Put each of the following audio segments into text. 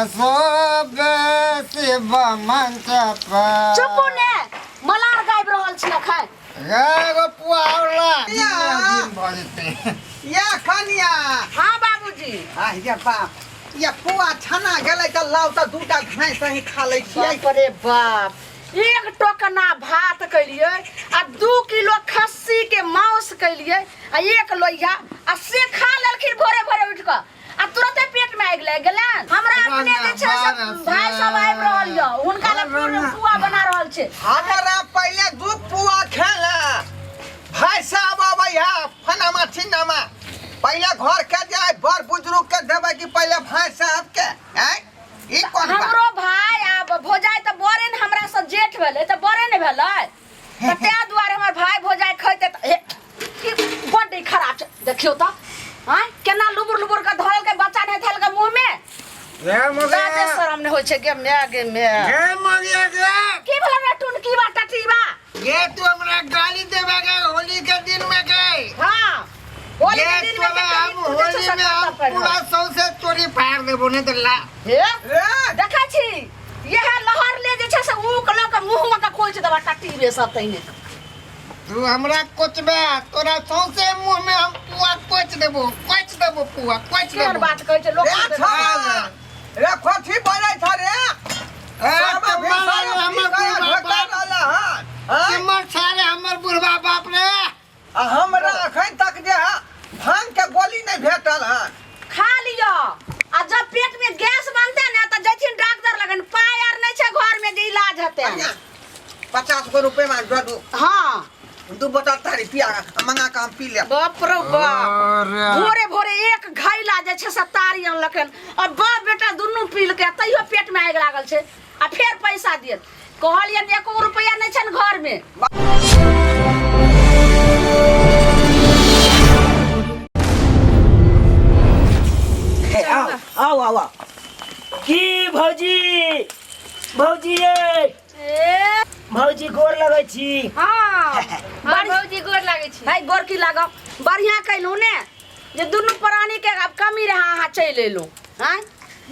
शोभे शिव मंच पर। चुपू ने, मलार गाबि रहल छी अखन। गे एगो पुआ आओर ला। या। दिन भऽ जेतै। या कनिया। हाँ बाबूजी। आह ये बाप, ये पुआ छना गेलै तऽ लाउ तऽ दूटा घाइ सही खा लै छियै। बाप रे बाप, एक टोकना भात कैलियै आ 2 किलो खस्सी के मांस कैलियै आ एक लोहिया आ से खा लेलखिन भोरे भोरे उठि कऽ आ तुरते पेट में आगि लागि गेलनि। हमरा अपने जे छै से भाय सब आबि रहल यऽ, हुनका लए पुआ बना रहल छै। हमरा पहिले दू पुआ खेला, भाई साहब अबै है फनामा छिनामा। पहिले घर के जाय बड़ बुजुर्ग के देबै कि पहिले भाई साहब के? आँय, ई कोन बात? हमरो भाय आब भौजाइ तऽ बड़े ने हमरा से जेठ भेलै तऽ बड़े ने भेलै, तऽ ताहि दुआरे हमर भाय भौजाइ खैतै तऽ हे, ई बड्ड खराब छै। देखियौ तऽ आँय केना लुबुर लुबुर के धरलकै, बच्चा नहि धरलकै मुँह में। गे मगिया। लाजे शरम नहि होइ छै। गे my, गे my. गे मगिया गे। की भेलै रे टुनकीबा टटीबा? गे तू हमरा गाली देबे गे होली के दिन में गे? हाँ, होली गे के दिन में तोरा के हम होली में हम पूरा सौंसे चोरी फाड़ देबो, नहीं तऽ ला। हे। रे। देखै छी यह लहर ले जे छै से ऊक लऽ के मुँह में के खोलि छै दबा टटीबे सब तहिने। तू हमरा कोचबे, तोरा सौंसे मुंह में हम पुआ कोच देबो, कोच देबो पुआ कोच केहन देबो। बात कहै छै लोक। रे छौड़ा रे, कथी बोलै छ रे? ए, सब तो भिनसरे मारल हमर पी कऽ बुढ़बा ढोका बाप। रहल हन, आँय? सिमर छारे हमर बुढ़बा बाप रे। आ हमरा अखन तक जे है भांग के गोली नहीं भेटल हन। खा लिअ आ जब पेट में गैस बनते ने तऽ जैथिन डॉक्टर लगन, पाइ आर नहि छै घर में जे इलाज हेतै। 50 गो रुपए में दऽ दू। हाँ। 2 बोतल तारी पिया मंगा के हम पी लेब। बाप रे बाप। अरे। भोरे भोरे एक घैला जे छै से तारी अनलखन आ बाप बेटा दुनू पीलकै, तैयो पेट में आगि लागल छै आ फेर पैसा दियत। कहलियनि एको रुपया नहि छनि घर में। हे, आओ आओ आओ आओ। की भौजी, भौजी ये। ए। भौजी गोर लगै छी। हाँ। हाँ, भौजी गोर लागै छी। है गोर की लागब, बढ़िया कैलहुँ ने जे दुनू प्राणी के आब कमी रहा, अहाँ चलि एलहुँ। आँय,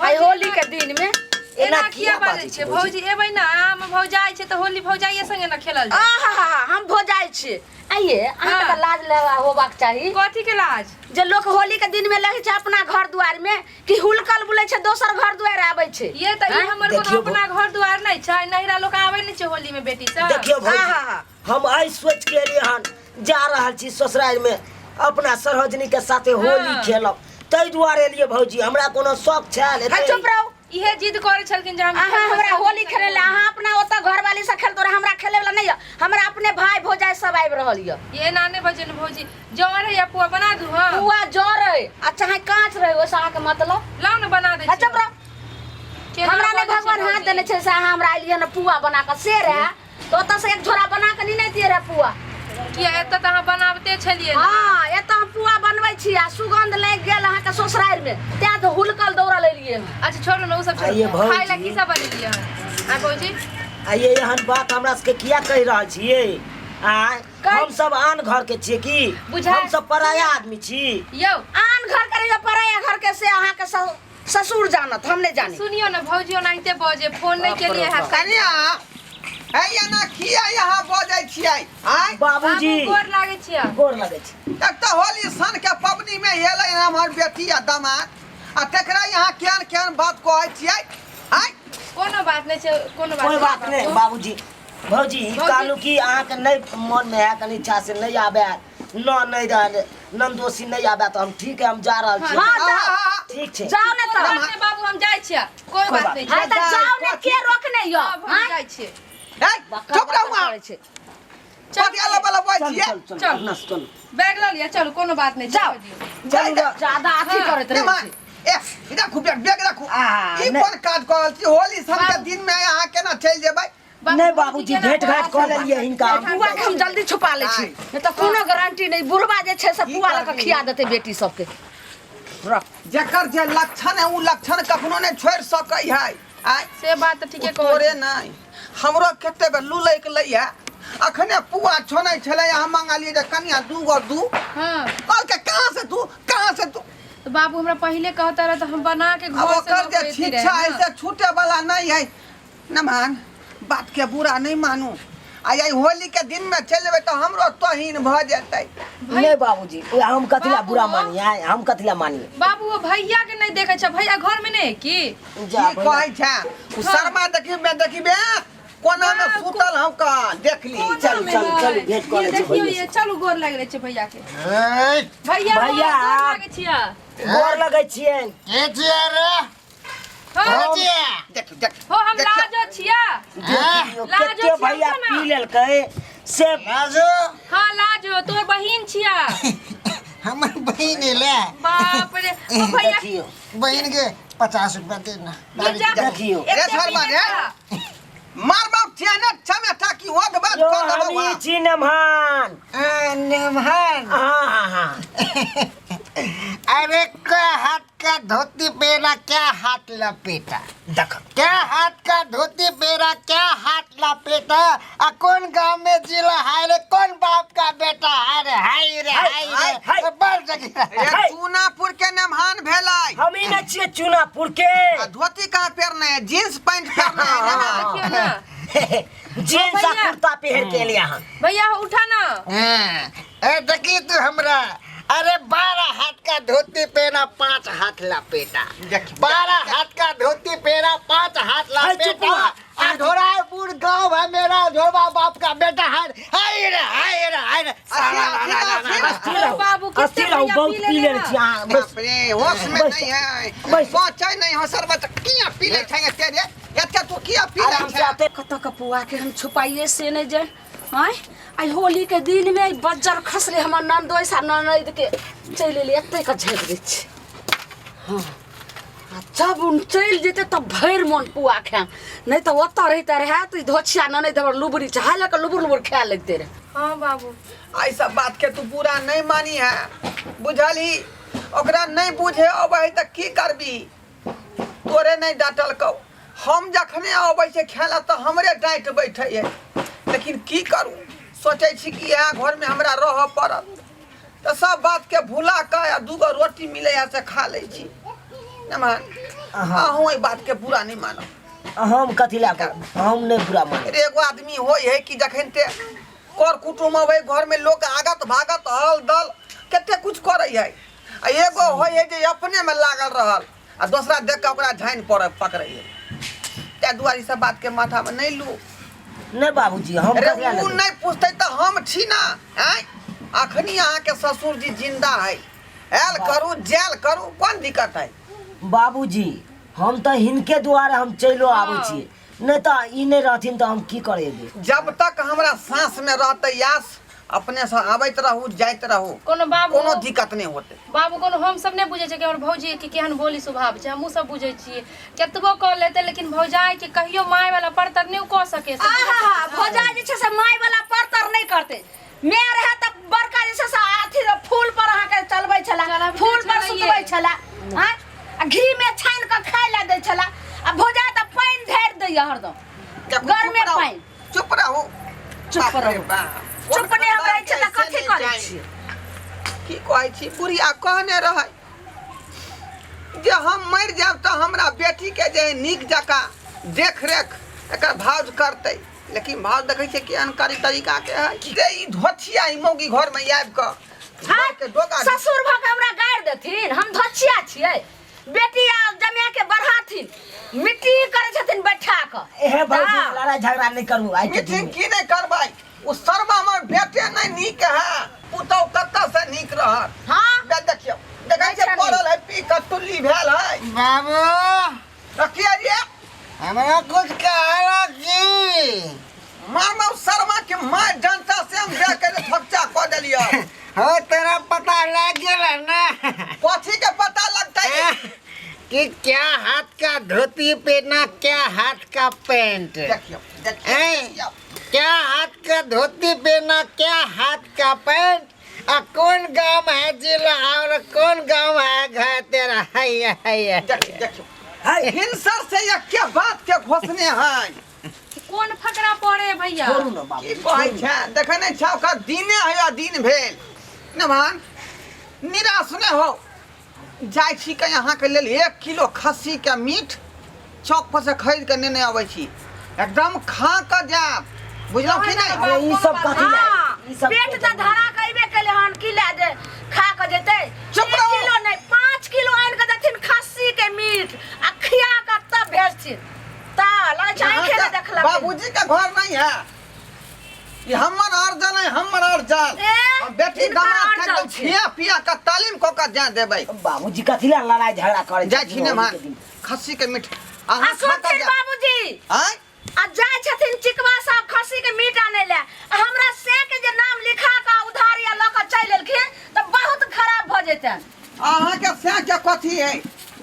आइ होली के दिन में एना किया बाजै छियै भौजी? एबै ने, हम भौजाइ छै तऽ होली भौजाइए संगे ने खेलल जाय। आहा, हम भौजाइ छियै। आइये अहाँके हाँ। तऽ लाज लेवा होबाक चाही। कथी के लाज? जे लोक होली के दिन में लगै छै अपना घर दुआर में कि हुलकल बुलै छै दोसर घर दुआर आबै छै। ये तऽ ई आँय? हमर कोनो देखियौ अपना घर दुआर नहि छै, नहिरा लोक आबै नहि छै होली में बेटी सब। देखियौ भौजी, आहा। हम आइ सोच के एलियै हन, जा रहल छी ससुरारि में अपना सरोजनी के साथे होली हाँ। खेलब, ताहि दुआरे एलियै भौजी। हमरा कोनो शौक छल है एते? चुप रहू। इहे जिद करै छलखिन जे हम अहाँ हमरा होली खेले ला, अहाँ अपना ओतऽ घरवाली से खेलतो रहे, हमरा खेले वाला नहीं यऽ। हमरा अपने भाई भौजाई सब आबि रहल यऽ। ये एना नहि बजै ने भौजी, जँ रहै या पुआ बना दू। हाँ, पुआ जँ रहे आ चाहे काँच रहे, ओहिसँ अहाँके मतलब? लाउ ने बना दै है छी। चुप रह। केना हमरा नहि बजै छै भगवान हाथ भौजी? देने छै से अहाँ हमरा एलियै ने पुआ बना कऽ से रहे तऽ ओतऽ से एक झोरा बना कऽ नहीं दिए रहे पुआ। किया, एतऽ तऽ अहाँ बनाबते छलियै ने। हाँ, एतऽ हम पुआ बनबै छी आ सुगंध लागि गेल अहाँके ससुरारि में, तें तऽ हुलकल दौड़ल एलियै हँ। अच्छा छोड़ू ने ओ सब, आइये छोड़ू। भौजी। खाय लए की सब बनेलियै हन? आ भौजी। आ ये एहन बात हमरा सबके किया कहि रहल छियै? आँय, कहि- हम सब आन घर के छियै की? बुझाय- हम सब पराया आदमी छी? यौ, आन घर के रहियो पराया घर के से अहाँके ससुर जानत, हम नहि जानी। सुनियो ने भौजी, ओनाहिते बजे फोन नहि केलियै हँ। कनिया है, एना किया यहाँ बजै छियै? आँय। बाबूजी। बाबू गोर लागै छियै। गोर लगै छी। एक तऽ होली सन के पबनी में एलै हमर बेटी आ दामाद, आ तेकरा यहाँ केहन केहन बात कहै छियै? आँय। कोनो बात नहि छै, कोनो बात कोई बात नहि बाबूजी। भौजी, ई भौजी। कहलहुँ कि अहाँके नहि मनमे है कनि इच्छा से नहि आबे न नहि रहल नंदोसी नहि आबे तऽ हम ठीक है, हम जा रहल छी। हाँ, जाओ। ठीक छै। जाओ ने कोई तऽ। बात नहि बाबू, हम जाइ छियै, कोई कोई बात बात नहि हाँ छै। तऽ जाओ ने, के रोकने यऽ? हाँ, हम आँय? जाइ छियै। ए, चुप रहू अहाँ। करै छै। कथी अल्ला बला बजै चल छियै? चल चल। चल। अपना से चल। बैग लऽ लिअ, चलू, कोनो बात नहि छै। जाओ। भौजी। चलू ग। ज्यादा अथी हाँ। करैत नहि रहै माय, छै। ए, राखू बैग, बैग राखू। आ, ई नहि। कोन काज कऽ रहल छी? होली सन के दिन में अहाँ केना चलि जेबै? नहि बाबूजी, भेंट घाट कऽ लेलियै हिनका। पुआ के हम जल्दी छुपा लै छी, नहि तऽ कोनो गारंटी नहि, बुढ़बा जे छै से की पुआ लऽ कऽ करबी? खिया देतै बेटी सबके। रख। जकर जे लक्षण है ओ लक्षण कखनो नहि छोड़ि सकै है। आय। से बात तऽ ठीके ओ कहै तोरे छी। नहि, हमरो कते बेर लुलैक लैया। अखने पुआ छनै छलै, हम मंगलियै जे कनिया 2 गो दू। हाँ। कहलकै कहाँ से दू, कहाँ से दू? तऽ बाबू हमरा पहिले कहता रहे तऽ हम बना के अब घर से ओकर लऽ जे के अयती शिक्षा रहे है ना। से छूटे वाला नहीं है नमान बात के बुरा नहीं मानू आ यही होली के दिन में चल जेबै तऽ हमरो तोहीन भऽ जेतै नहीं बाबूजी ओ हम कथी ला बाबू। बुरा मानी आय हम कथी ला मानी बाबू वो भैया के नहीं देखे छै भैया घर में नहीं है की जा की कहै छै ओ शर्मा देखी में देखी बे कोना में हाँ, सुतल हम का देख ली कोना चलू, में चलू, है? चलू, भेंट कऽ ये लै छी देखियौ भैया ये चलू गोर लागि रहल छै भैया के ए, भैया भैया। गोर लागै छियै गोर लगै छियनि के छियै रे हो के छियै देख देख हो हम देखियौ। लाजो छियै देखियौ लाजो कते छियै भैया हमको ना। पी लेलकै से राजू हाँ लाजो तोर बहिन छियै हमर बहिन एलै बाप रे ओ भैया देखियौ बहिन के 50 रुपया देना ये जा देखियौ। रे एते शर्मा पीने रे। का। मार बाप छियै ने चमेटा की ओध बात यो कऽ देबौ हम वहाँ। छी नमहान नमहन हाँ हाँ हाँ अरे क्या हाथ का धोती पहना क्या हाथ लपेटा देख क्या हाथ का धोती पहना क्या हाथ लपेटा आ कौन गांव में जिला है रे कौन बाप का बेटा है रे हाय रे हाय, हाय हाय, रे हाय। बड़ जगह रे हाय। चूनापुर के नमहान भेलै हम ही न छियै चूनापुर के आ धोती कहाँ पहिरने है जींस पैंट पहिरने है हाँ, ना देखियौ ना जींस आ भैया। कुर्ता पहिर के एलियै हन भैया उठा ना हाँ, ए देखी तू हमरा अरे 12 हाथ का धोती पहना 5 हाथ लपेटा देख 12 हाथ का धोती पहना 5 हाथ हाय, चुप लपेटा हुआ। आ धोरापुर गांव है मेरा धोबा बाप का बेटा है हाय रे हाय रे हाय रे साला ला ला ला ला ला। अस्थिर रहू बाबू, कितने अस्थिर रहू भैया बहुत पी पी लेले लेने हँ। छी अहाँ बस बाप रे होश में बस। नहीं है बस। सोचे नहीं हो शरबत किया पी ले छै तेरे एते तू किया पी ले आराम से छै आते कतऽ के पुआ के हम छुपाइए से नहि जे आँय आइ होली के दिन में बज्जर खसले हमर ननदोइस आ ननद के चलि एलियै एते के झाँपि दै छी हँ आ जब उन चलि जेतै तब भरि मोन पुआ खायब नहि तऽ ओतऽ रहिते रहए तऽ ई धोछिया ननद हमर लुबरी छै लऽ कऽ लुबुर लुबुर खाए लगिते रहए हाँ बाबू एहि सब बात के तू बुरा नहीं मानी है बुझलही ओकरा नहीं बुझे अबै है तऽ की करबी तोरे नहीं डांटलकौ हम जखने अबै छै खेला तऽ हमरे डाँटि बैठै है लेकिन की करू सोचै छी कि इएह घरमे हमरा रहऽ पड़त तऽ सब बातके भुला कऽ आ दूगो रोटी मिलै है से खा लै छी नमन अहूँ एहि बातके बुरा नहि मानब हम कथी लए कऽ हम नहि बुरा मानब अरे एगो आदमी होइ है कि जखन ते कर कुटुम अबै घरमे लोक आगत भागत हल दल कते कुछ करै है आ एगो होइ है जे अपनेमे लागल रहल आ दोसरा देख कऽ ओकरा झानि पड़ै पकड़ै है ताहि दुआरे ई सब बातके माथामे नहि लू नहि बाबूजी हम अरे ककरा उ लेबै नहि पूछतै तऽ हम छी ना आँय अखनी अहाँके ससुर जी जिंदा है आयल करू जायल करू कोन दिक्कत है बाबूजी हम तऽ हिनके दुआरे हम चलियो आबै हँ। छी नहि तऽ ई नहि रहथिन तऽ हम की करेबै जब तक हमरा साँस में रहतै आस अपने से आबैत रहू जाइत रहू कोनो बाबू कोनो दिक्कत नहि होतै बाबू कोनो हम सब नहि बुझै छियै कि हमर भौजी के केहन बोली स्वभाव छै हमहूँ सब बुझै छियै केतबो कऽ लेतै लेकिन भौजाई के कहियो माय वाला परतर नहि कऽ सके से बुझै आहा छियै। भौजाई जे छै से माय वाला परतर नहि करतै माय रहै तऽ बड़का जे छै से अथी फूल पर अहाँके चलबै छला चलबिते फूल पर छलैये। सुतबै छला आँय आ घी में छानि कऽ खाय लए दै छला आ भौजाई तऽ पानि ढारि दैया हरदम देखू, गरमे चुप रहू, पानि। चुप रहू चुप बाप रे रहू। बाप। चुप नहि हम रहै छियै तऽ कैसे कथी नहि करै जानि। छियै की कहै छी बुढ़िया कहने रहै जे हम मरि जायब तऽ हमरा बेटीके जे है नीक जकाँ देख रेख एकर भाउज करतै लेकिन भाउज देखै छियै केहन कारी तरीकाके है जे ई धोछिया ई मौगी घरमे आबि कऽ हाँ, घरके डोका ससुर भऽ कऽ हमरा गारि देथिन हम धोछिया छियै बेटी आ जमाए के बढ़ाथिन मिट्टी करै छथिन बैठा कऽ एहे भौजी हाँ। लड़ाई झगड़ा नहि करू आइ के मीटिंग दिन की नहि करबै ओ शर्मा हमर बेटे नहि नीक है पुतहु कतऽ से नीक रहत हाँ बे देखियौ देखै छियै अच्छा पड़ल है पी कऽ तुल्ली भेल है बाबू रखिए जे हमरा कुछ कहला की मामा शर्मा के माँ जनता से हम दे के थपचा कऽ देलियै हो तेरा पता लग गेल ना कथी के पता लगतै कि क्या हाथ का धोती पहना क्या हाथ का पैंट देखियौ देखियौ ऐं, क्या हाथ का धोती पहना क्या हाथ का पैंट आ कौन गांव है जिला और कौन गांव है घर तेरा हैया हैया देखियौ देखियौ है हिंसर से यह क्या बात के घोषणे है कोन फकरा पड़े है भैया छोड़ू ने बाबू की कहै छै देखै नहि छै ओकर दिने है आ दिन भेल नमान निराश नहि हो जाइ छी के अहाँके लेल 1 किलो खस्सीके मीट चौक पर से खरीद के नेने अबै छी, एकदम खा के जायब, बुझलहुँ कि नहि? अरे ई सब कथी ला? हाँ, ई सब पेट तऽ धरा के अइबे केले हन, की लए जे खा के जेतै? चुप एक रहू। किलो नहि, 5 किलो आनि के देथिन खस्सी के मीट आ खिया के तब भेजथिन। तऽ लगै छै आँखे नहि देखलक। बाबूजी के घर नहीं है ई, हमर अर्जन है, हमर अर्जन। ए, हम बेटी हिनकर दामाद के अर्जन एकदम छै। खिया पिया के तालीम कऽ के जा देबै। बाबूजी कथी ला लड़ाई झगड़ा करै जाइ छी ने होली भान के दिन? खस्सी के मीट आ अहाँ खा के सुनथिन जायब। बाबूजी, आँय? आ जाइ छथिन चिकवा साहब खस्सी के मीट आनै ले, आ हमरा से के जे नाम लिखा के उधार या लऽ के चलि एलखिन तऽ बहुत खराब भऽ जेतनि। अहाँके सैं के कथी है?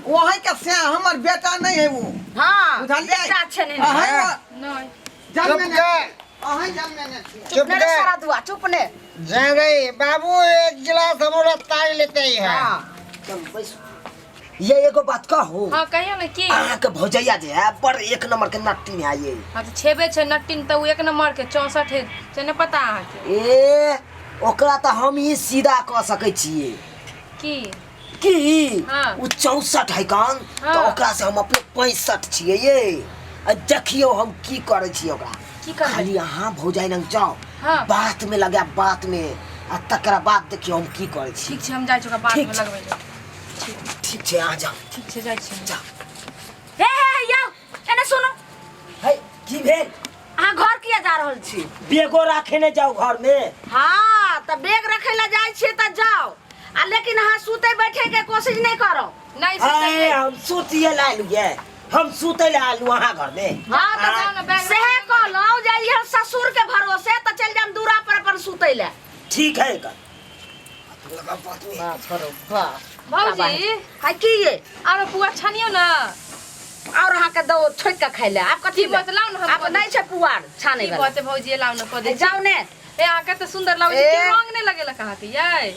वहीं के सैं, हमर बेटा नहीं है वो। हाँ, बुझलियै? बेटा छै ने। अहाँ नहि। जन्मे चुप ने कर। अहाँ जन्मे ने छी। चुप नहीं रे कर। सारा दुआ, चुप ने। जा रही बाबू, एक गिलास हमारा ताई लेते ही है। हाँ। चलू बैसू। ये एगो बात कहू? हाँ, कहियो ने की। अहाँके भौजैया जे है बड़ एक नंबर के नट्टी है ये। हाँ तऽ छेबे छै नट्टिन तऽ ओ एक नंबर के 64 है से नहि पता अहाँके? ए, ओकरा तऽ हम ही सीधा कऽ सकै छियै। की? की? हाँ। ओ 64 है कान तऽ ओकरा से हम अपने 65 छियै ये। आ देखियौ हम की करै छियै ओकरा। की करबै? खाली अहाँ भौजाइ लग जाउ, बात में लगायब बात में, आ तकरा बाद देखियौ हम की करै छी। ठीक छै, हम जाइ छी ओकरा बात ठीक में छै। लगबै लए। ठीक छै, अहाँ जाउ। ठीक छै, जाइ छी हम। जाउ। हे हे हे, यौ, एने सुनू। है, की भेल? अहाँ घर किया जा रहल छी? बेगो राखे ने जाउ घर में। हाँ, तऽ बैग रखे लए जाइ छियै तऽ जाउ, आ लेकिन अहाँ सुते बैठे के कोशिश नहि करब। नहि सुतै। अरे हम सुतिए ला आयलू ये, हम सुते ला आयलू अहाँ घर में। हाँ, जाउ ने तऽ बैग। सएह कहलहुँ जे इहे ससुर के भरोसे तऽ चलि जायब दूरा पर अपन सुतै लए। ठीक है, एकर लगा बात में। बाप रे बाप। भौजी। है की ये? आरो पुआ छानियौ ने। और अहाँके दो छोड़ि कऽ खाइ लए आब कथी की बतलाउ ने हम। आब नहि छै पुआर छानै की वाला। कहते भौजी, लाउ ने कऽ दै छी। जाउ ने। ए, अहाँ कते सुंदर लागै छै। ए। के रंग नहि लगेलक अहाँके यै?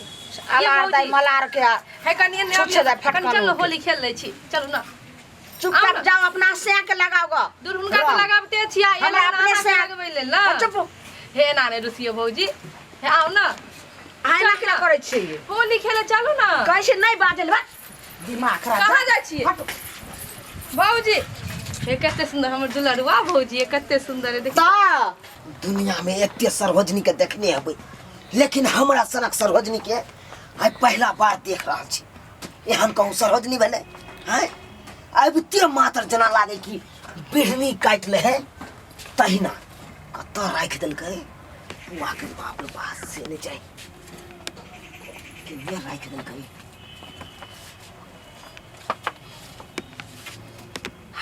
अलार दाइ मलार के है कनि एने छुच्छे अबियौ। दाइ फटकन कनि चलू ने, उठे। होली खेल लै छी, चलू ने। चुपचाप आउ ने। जाओ, अपना सैं के लगाओ ग। दूर हुनका तऽ लगाबते छियै, हमरा एना अपने अहाँके से लगबै लेल ने। चुप। हे, एना नहि रुसियौ भौजी, हे आउ ने। अहाँ एना केना करै छियै? होली खेले चलू ने। कहै छै नहि बाजल बा, दिमाग खराब। कहाँ जाइ छियै भौजी? हे, कते सुंदर हमर दुलरुआ भौजी, हे कते सुंदर है देखियौ। तऽ दुनिया में एते सरोजनी के देखने हेबै, लेकिन हमरा सनक सरोजनी के आइ पहिला बार देख रहल छी। एहन कहूँ सरोजनी भेलै हैं? आबिते मात्र जेना लागै कि बिढ़नी काटि ले है तहिना। कतऽ राखि देलकै पुआके? बाप रे बाप, से नहि चाही, केने राखि देलकै?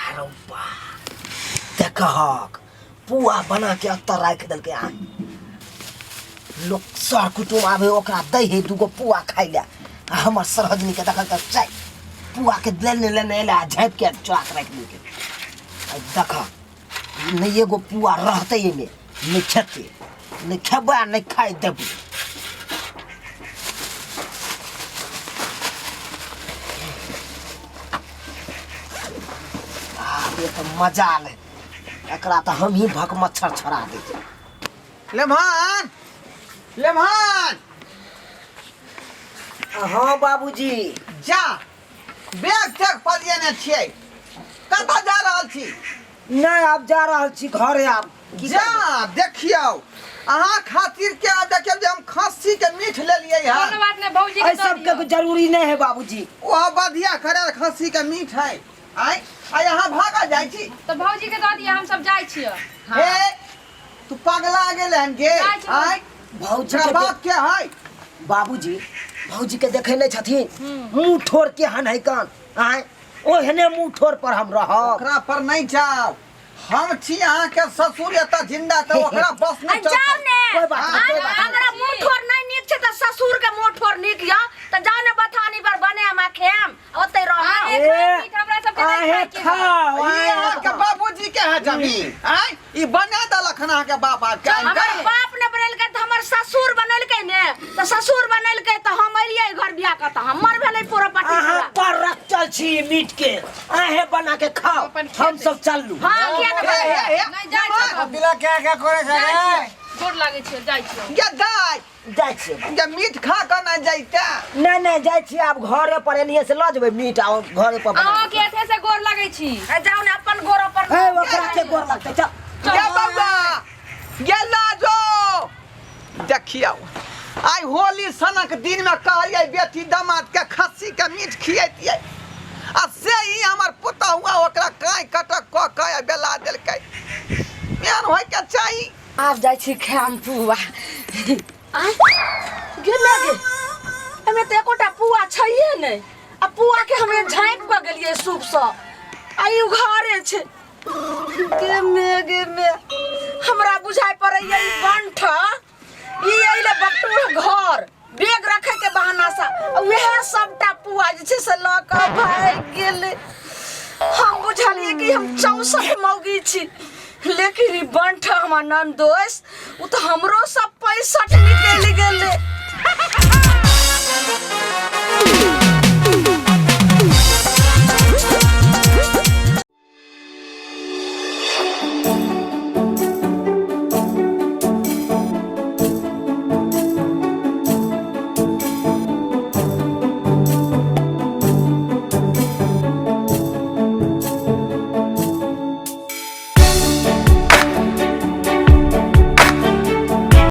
अरे बा, देखहक, पुआ बना के एतऽ राखि देलकै। आ लोक सर कुटुम आबे, ओकरा दै है दूगो पुआ खाइ लए, आ हमर सरहजनी के देखल तऽ चाय पुआ के लेने लेने एलै आ झाँपि के चोरा के राखि देलकै। आ देख नहि, एगो पुआ रहतै एहिमे नहि, खेतै नहि, खेबै आ नहि खाइ देबै। बाप रे, तऽ मजा ले, एकरा तऽ हमही भक मच्छर छोड़ा दै छी। लेमहान, लेमहान। हाँ बाबूजी। जा, बैग तैग पलियने छियै, कतऽ जा रहल छी? नहि, आब जा रहल छी घरे आब की जा। करबै? देखियौ, अहाँ खातिर के देखियौ जे हम खस्सी के मीठ लेलियै कोनो हन। बात नहि, भौजी के एहि दऽ सबके दियौ। जरूरी नहि है बाबूजी। ओ बढ़िया खरे खस्सी के मीठ है। आय आय, अहाँ भागा जाइ छी। तऽ भौजी के दऽ दिअ, हम सब जाइ छियै। हे, तू पगला गेल हन गे? जाइ छी। आय भौजी तोरा के बाप के है? बाबूजी, भौजी के देखे नहि छथिन, मुँह ठोर केहन है कान आय, ओहने मुँह ठोर पर हम रहब। ओकरा पर नहीं जाओ, हम छी अहाँ के ससुर एतऽ जिंदा, तऽ ओकरा बस आ नहीं जाउ चलतै। ने। कोई बात नहीं, कोई बात नहीं। हमरा मुँह ठोर नहि नीक छै तऽ ससुर के मुँह ठोर नीक यऽ तऽ जाउ ने, बथानी पर बनायब आ खायब, ओतै रहब। अरे खाय पीठ हमरा सबके नहि आहे खायके है। खाओ ई आहे अहाँ के खाओ। बाबूजी के है जमीन आय, ई बना देलक हन अहाँ के बाप आके। हमर बाप ने बनेलकै तऽ हमर ससुर बनेलकै ने। तऽ ससुर बनेलकै तऽ हम एलियै घर बियाह कऽ तऽ हमर भेलै प्रॉपर्टी अहाँ पूरा। पर रखल छी मीट के अहे बना के खाओ अपन खेतै। हम सब चललू हाँ किया ने हे, बनेबै? हे, हे, नहि जाइ छियै दिला क्या क्या करे छै जाइ रे छियै गोर लागै छियै जाइ छियै गे दाइ जाइ छियै गे मीट खा कऽ ना जैता नहि नहि जाइ छियै आब घरे पर एनिये से लऽ जेबै मीट आ घरे पर बना अहाँके एथे से गोर लागै छी ए, जाउ ने अपन गोर पर हे ओकरा के गोर लगतै चल गे बौआ गे लाजो देखियौ आइ होली सनक दिनमे कहलियै बेटी दामादके खस्सीके मीट खियैतियै आ से ही हमर पुतहुआ ओकरा काँय कटक कऽ कऽ आ बेला देलकै एहन होइके चाही आब जाइ छी खायम पुआ आँय गे मै गे एहिमे तऽ एकोटा पुआ छैहे नहि आ पुआके हमे झाँपि कऽ गेलियै सूपसँ आ ई उघारे छै गे मे गे मे हमरा बुझाइ पड़ैया ई बंठ ई अइले बटूर घर बैग रखे के बहाना से आ उएह सबटा पुआ जे छै से लऽ कऽ भागि गेलै हम बुझलियै कि हम 64 मौगी छी लेकिन ई बंठ हमर ननदोस ओ तऽ हमरो सब 65 निकलि गेलै।